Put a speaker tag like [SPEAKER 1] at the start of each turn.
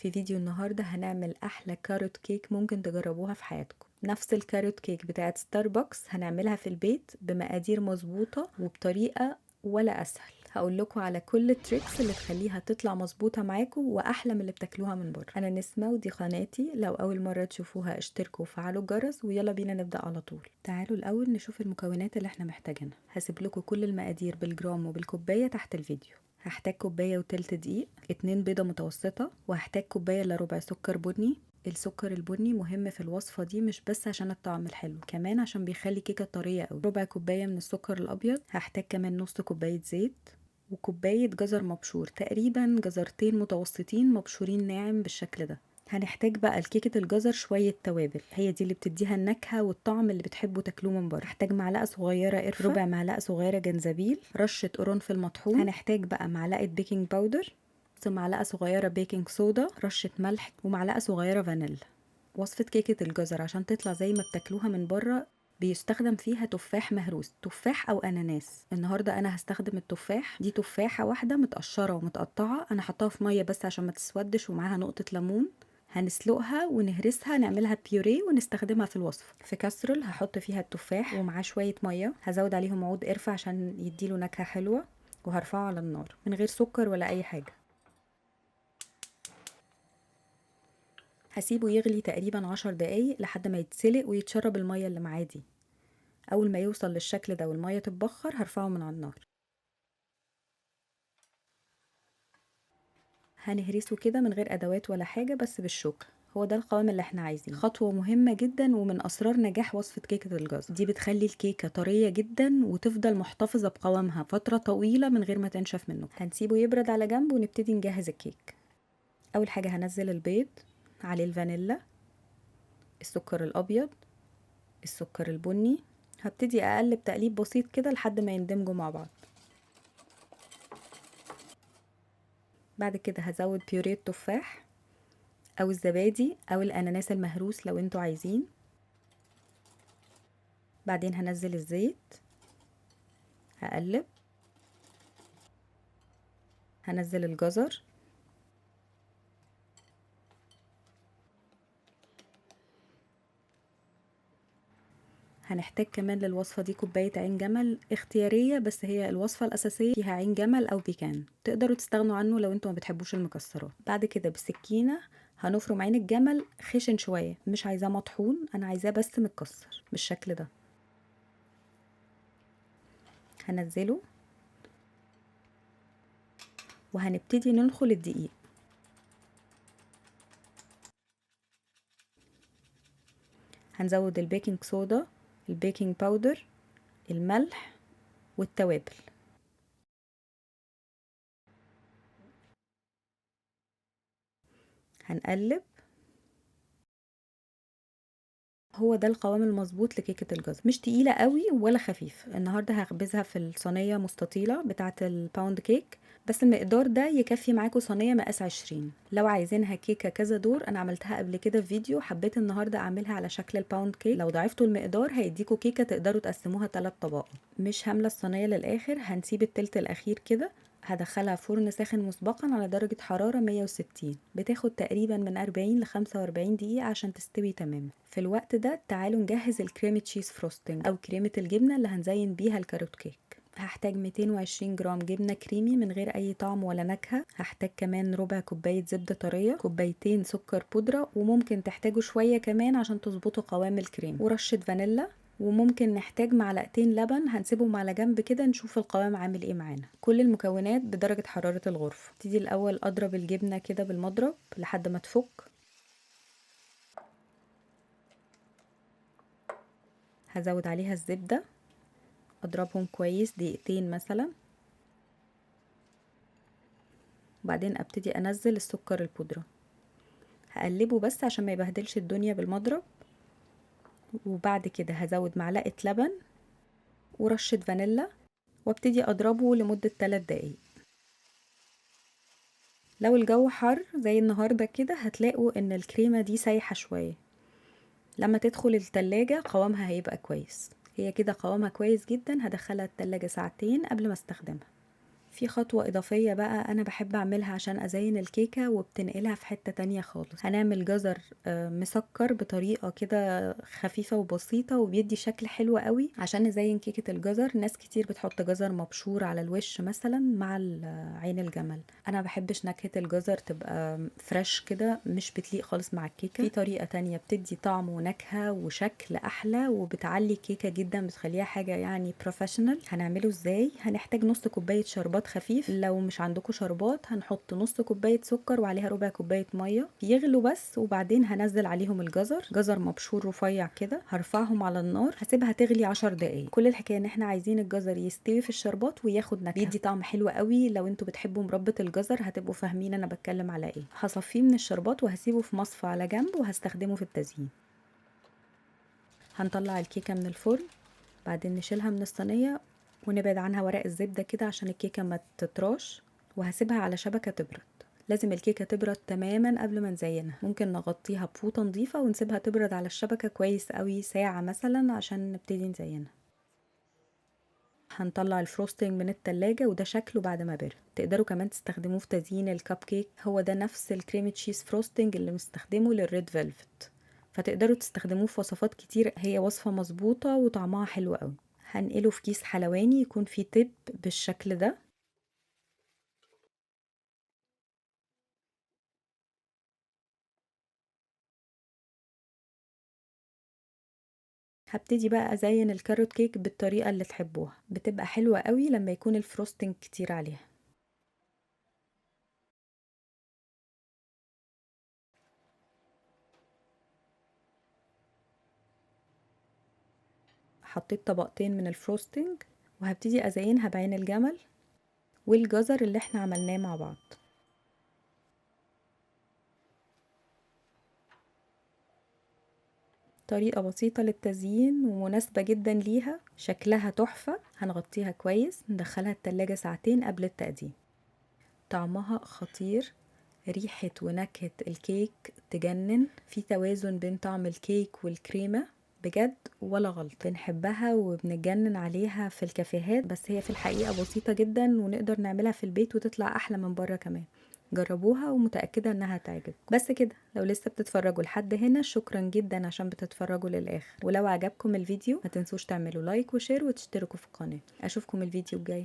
[SPEAKER 1] في فيديو النهاردة هنعمل أحلى carrot cake ممكن تجربوها في حياتكم. نفس ال carrot cake بتاعت ستاربكس هنعملها في البيت بمقادير مظبوطة وبطريقة ولا أسهل. هقول لكم على كل ال tricks اللي تخليها تطلع مظبوطة معاكم وأحلى من اللي بتاكلوها من بره. أنا نسمة ودي قناتي، لو أول مرة تشوفوها اشتركوا وفعلوا الجرس، ويلا بينا نبدأ على طول. تعالوا الأول نشوف المكونات اللي احنا محتاجينها. هسيب لكم كل المقادير بالجرام وبالكوباية تحت الفيديو. هحتاج كوباية وتلت دقيق، 2 بيضة متوسطة، وهحتاج كوباية إلا ربع سكر بني. السكر البني مهم في الوصفة دي مش بس عشان الطعم الحلو، كمان عشان بيخلي كيكة طرية قوي. ربع كوباية من السكر الأبيض، هحتاج كمان نص كوباية زيت، وكوباية جزر مبشور، تقريبا جزرتين متوسطين مبشورين ناعم بالشكل ده. هنحتاج بقى لكيكة الجزر شوية توابل، هي دي اللي بتديها النكهة والطعم اللي بتحبوا تاكلوه من بره. هحتاج معلقة صغيرة قرفة، ربع معلقة صغيرة جنزبيل، رشة قرنفل مطحون. هنحتاج بقى معلقة baking powder، معلقة صغيرة baking soda، رشة ملح، ومعلقة صغيرة فانيلا. وصفة كيكة الجزر عشان تطلع زي ما بتاكلوها من بره بيستخدم فيها تفاح مهروس، تفاح او اناناس. النهارده انا هستخدم التفاح. دي تفاحة واحدة متقشره ومتقطعه، انا حطاها في مية بس عشان ما تسودش، ومعاها نقطة ليمون. هنسلقها ونهرسها، نعملها بيوريه ونستخدمها في الوصفة. في كاسرول هحط فيها التفاح ومعاه شوية مية، هزود عليهم عود قرفه عشان يديله نكهة حلوة، وهرفعه على النار من غير سكر ولا اي حاجة. هسيبه يغلي تقريبا 10 دقايق لحد ما يتسلق ويتشرب المية اللي معاه دي. اول ما يوصل للشكل ده والمية تتبخر هرفعه من على النار. هنهرسه كده من غير ادوات ولا حاجة، بس بالشوكة. هو ده القوام اللي احنا عايزينه. خطوة مهمة جدا ومن اسرار نجاح وصفه كيكة الجزر دي، بتخلي الكيكه طرية جدا وتفضل محتفظة بقوامها فترة طويلة من غير ما تنشف منه. هنسيبه يبرد على جنب ونبتدي نجهز الكيك. اول حاجة هنزل البيض، عليه الفانيلا، السكر الابيض، السكر البني. هبتدي اقلب تقليب بسيط كده لحد ما يندمجوا مع بعض. بعد كده هزود بيوريه التفاح او الزبادي او الاناناس المهروس لو انتوا عايزين. بعدين هنزل الزيت، هقلب، هنزل الجزر، هنحتاج كمان للوصفة دي كوباية عين جمل، اختيارية بس هي الوصفة الأساسية فيها عين جمل أو بيكان، تقدروا تستغنوا عنه لو انتوا ما بتحبوش المكسرات. بعد كده بالسكينة هنفرم عين الجمل خشن شوية، مش عايزاه مطحون، أنا عايزاه بس متكسر بالشكل ده. هنزله وهنبتدي ننخل الدقيق. هنزود ال baking soda، ال baking powder، الملح والتوابل. هنقلب. هو ده القوام المظبوط لكيكة الجزر، مش تقيلة قوي ولا خفيف. النهاردة هخبزها في الصينية مستطيلة بتاعة ال pound cake، بس المقدار ده يكفي معاكم صينية مقاس 20. لو عايزينها كيكة كذا دور، انا عملتها قبل كده في فيديو، حبيت النهاردة اعملها على شكل ال pound cake. لو ضعفتوا المقدار هيديكوا كيكة تقدروا تقسموها 3 طبقات. مش هاملة الصينية للاخر، هنسيب التلت الاخير كده. هدخلها فرن ساخن مسبقا على درجة حرارة 160، بتاخد تقريبا من 40 ل 45 دقيقة عشان تستوي تماما. في الوقت ده تعالوا نجهز ال cream cheese frosting او كريمة الجبنة اللي هنزين بيها ال carrot cake. هحتاج 220 جرام جبنة كريمي من غير اي طعم ولا نكهة. هحتاج كمان ربع كوباية زبدة طرية، كوبايتين سكر بودرة، وممكن تحتاجوا شوية كمان عشان تظبطوا قوام الكريم، ورشة فانيلا، وممكن نحتاج معلقتين لبن هنسيبهم على جنب كده نشوف القوام عامل ايه معانا. كل المكونات بدرجة حرارة الغرفة. ابتدي الاول اضرب الجبنة كده بالمضرب لحد ما تفك. هزود عليها الزبدة، اضربهم كويس دقيقتين مثلا، وبعدين ابتدي انزل السكر البودرة. هقلبه بس عشان ما يبهدلش الدنيا بالمضرب. وبعد كده هزود معلقة لبن ورشة فانيلا، وابتدي اضربه لمدة 3 دقايق. لو الجو حر زي النهاردة كده هتلاقوا ان الكريمة دي سايحة شوية، لما تدخل التلاجة قوامها هيبقى كويس. هي كده قوامها كويس جدا. هدخلها التلاجة ساعتين قبل ما استخدمها. في خطوة إضافية بقى أنا بحب أعملها عشان أزين الكيكة وبتنقلها في حتة تانية خالص. هنعمل جزر مسكر بطريقة كده خفيفة وبسيطة وبيدي شكل حلو قوي عشان نزين كيكة الجزر. ناس كتير بتحط جزر مبشور على الوش مثلا مع عين الجمل. أنا ما بحبش نكهة الجزر تبقى fresh كده، مش بتليق خالص مع الكيكة. في طريقة تانية بتدي طعم ونكهة وشكل أحلى وبتعلي الكيكة جدا، بتخليها حاجة يعني professional. هنعمله ازاي؟ هنحتاج نص كوباية شربات خفيف. لو مش عندكم شربات هنحط نص كوباية سكر وعليها ربع كوباية مية، يغلوا بس، وبعدين هنزل عليهم الجزر، جزر مبشور رفيع كده. هرفعهم على النار، هسيبها تغلي 10 دقايق. كل الحكاية ان احنا عايزين الجزر يستوي في الشربات وياخد نكهة، بيدي طعم حلو قوي. لو انتوا بتحبوا مربى الجزر هتبقوا فاهمين انا بتكلم على ايه. هصفيه من الشربات وهسيبه في مصفى على جنب وهستخدمه في التزيين. هنطلع الكيكة من الفرن، بعدين نشيلها من الصينية ونبعد عنها ورق الزبدة كده عشان الكيكة ما تطراش، وهسيبها على شبكة تبرد. لازم الكيكة تبرد تماما قبل ما نزينها. ممكن نغطيها بفوطة نظيفة ونسيبها تبرد على الشبكة كويس قوي ساعة مثلا عشان نبتدي نزينها. هنطلع ال frosting من التلاجة وده شكله بعد ما برد. تقدروا كمان تستخدموه في تزيين الكب كيك، هو ده نفس ال cream cheese frosting اللي بنستخدمه لل red velvet، فتقدروا تستخدموه في وصفات كتير. هي وصفة مظبوطة وطعمها حلو قوي. هنقله في كيس حلواني يكون فيه tip بالشكل ده. هبتدي بقى ازين ال carrot cake بالطريقة اللي تحبوها، بتبقى حلوة قوي لما يكون ال frosting كتير عليها. حطيت طبقتين من ال frosting وهبتدي ازينها بعين الجمل والجزر اللي احنا عملناه مع بعض. طريقة بسيطة للتزيين ومناسبة جدا ليها، شكلها تحفة. هنغطيها كويس، ندخلها التلاجة ساعتين قبل التقديم. طعمها خطير، ريحة ونكهة الكيك تجنن، في توازن بين طعم الكيك والكريمة بجد ولا غلط. بنحبها وبنتجنن عليها في الكافيهات، بس هي في الحقيقة بسيطة جدا ونقدر نعملها في البيت وتطلع أحلى من بره كمان. جربوها ومتأكدة انها هتعجبكم. بس كده، لو لسه بتتفرجوا لحد هنا شكرا جدا عشان بتتفرجوا للآخر، ولو عجبكم الفيديو ما تنسوش تعملوا like و share وتشتركوا في القناة. اشوفكم الفيديو الجاي.